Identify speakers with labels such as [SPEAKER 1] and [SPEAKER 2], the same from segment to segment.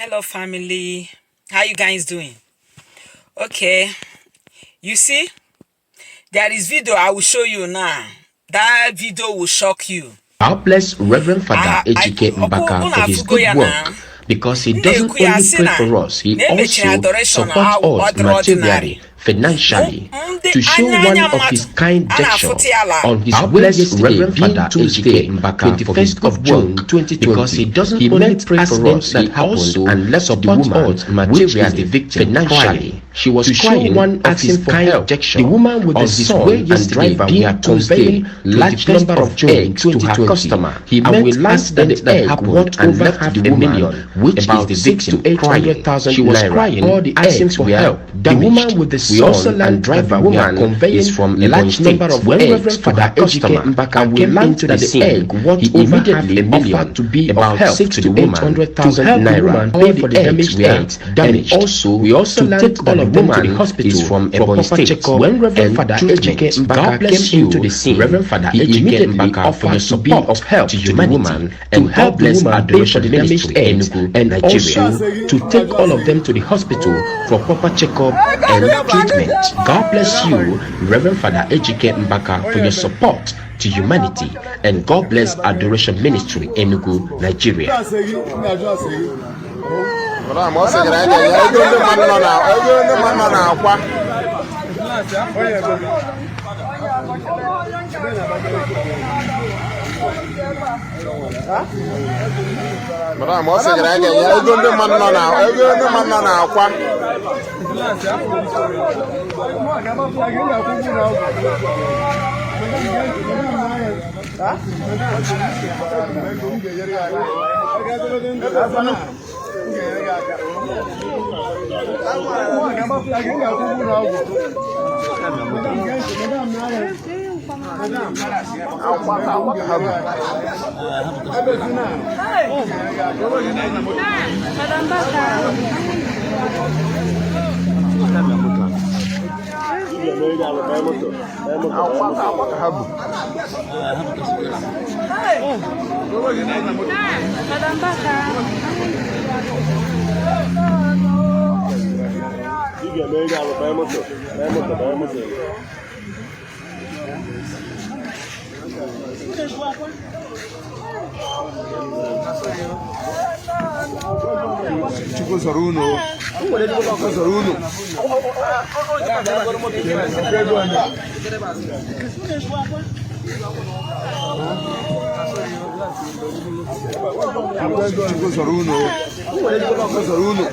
[SPEAKER 1] Hello, family. How you guys doing? Okay. You see, there is video I will show you now. That video will shock you.
[SPEAKER 2] God bless Reverend Father Ejike Mbaka for his good work, because he doesn't only pray for us, he also supports us materially, financially, to show one of his kind gesture on his way yesterday, Reverend Father Ejike Mbaka, for his 21st of June 2020, because he doesn't only pray for us, he also and left the woman, which is the victim, financially. She was to crying, show one of his kind help. The woman with the son and driver were conveying large number of eggs to her customer. He met we accident that happened and left the woman, which is the victim, to 800,000. She was crying, all the asking for help. The woman with the son and driver were conveying from large number of when eggs to her customer. Mbaka came into the scene, he immediately offered to be of help to the woman, to help the woman pay for the damaged eggs, and also we also to take all of them to the hospital is from Ebonyi State. When Reverend Father Ejike Mbaka came into the scene, Reverend Father Ejike Mbaka offered to be of help to the woman and help the woman pay for the damaged eggs, and Nigeria, also to take all of them to the hospital for proper checkup and treatment. God bless you, Reverend Father Ejike Mbaka, for your support to humanity, and God bless Adoration Ministry, Enugu, Nigeria.
[SPEAKER 3] Madam, ọ sị gị na anyị ga-enye ego ndị mmadụ nọ na ego ndị mmadụ nọ na-akwa. Madam, ọ sị gị na anyị ga-enye ego ndị mmadụ nọ na ego ndị mmadụ nọ na-akwa.
[SPEAKER 4] Madam Baka.
[SPEAKER 3] Chukwu zọrọ unu. Chukwu zọrọ unu. Chukwu zọrọ unu. Chukwu zọrọ unu.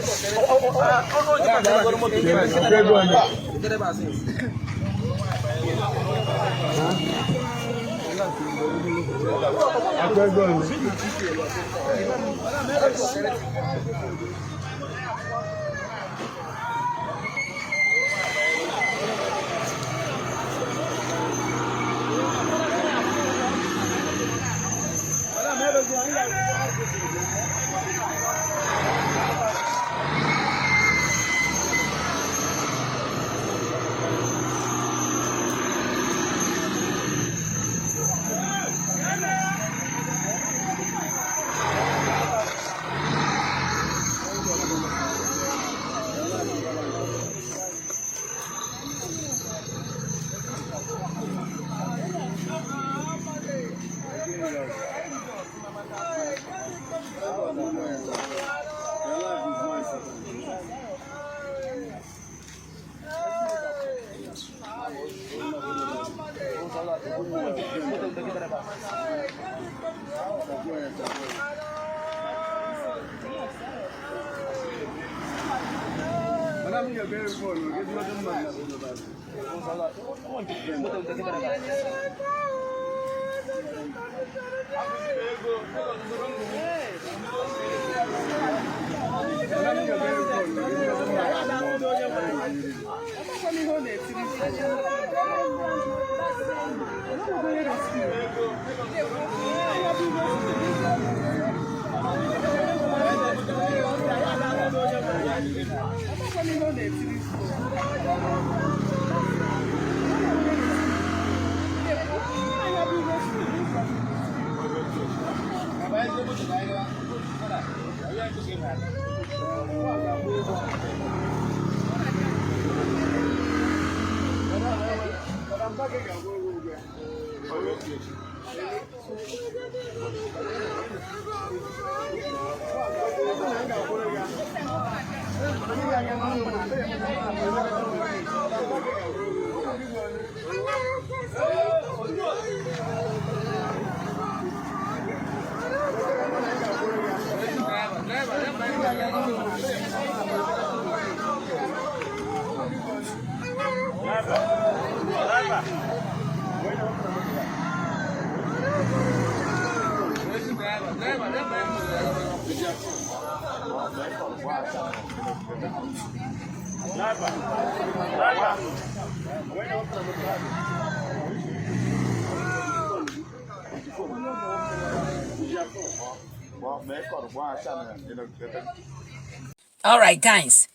[SPEAKER 1] Alright guys,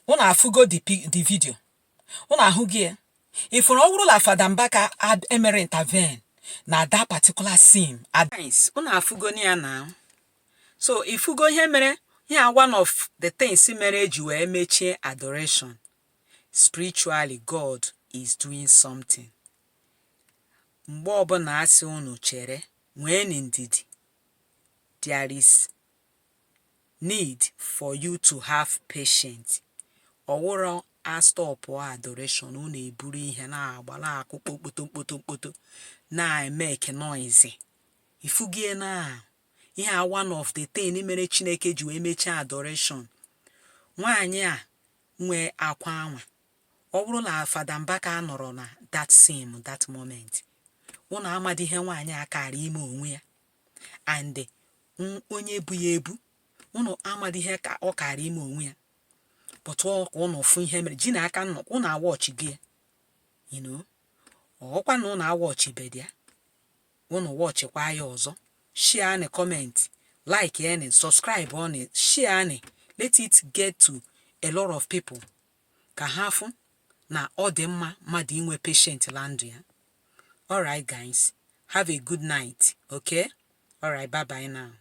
[SPEAKER 1] unu afụgo the video, unu ahụgo ya. Ifụrụ, ọ bụrụ na Fada Mbaka emere intervene na that particular scene. Guys, unu afụgo ya na so ifugo ihe mere ya. One of the things mere eji wee mechie adoration, spiritually God is doing something. Mgbe ọbụla asị unu chere, nwee ndidi. There is need for you to have patience. Ọwụrọ a stop adoration, unu eburu ihe na-agba, na-akụ kpokpoto mkpoto mkpoto, na-emeke noise. Ifugie na ihe a, one of the thing mere Chineke ji wee mechie adoration, nwaanyị a nwee akwa anwa, ọ bụrụ na Fada Mbaka nọrọ na that same that moment, unu amadị ihe nwaanyị a kara ime onwe ya and onye bu ya ebu. Unu amadị ihe ka ọ kara ime onwe ya. But ọ ka unu fụ ihe mere ji na aka nnọ unu awọchi gị ọkwa na unu awọchibedi ya, unu wọchikwa ya ọzọ. Share ni, comment, like any, subscribe on it, share ni, let it get to a lot of people ka ha fụ na ọ dị mma mmadụ inwe patient la ndụ ya. Alright guys, have a good night. Okay, alright, bye bye now.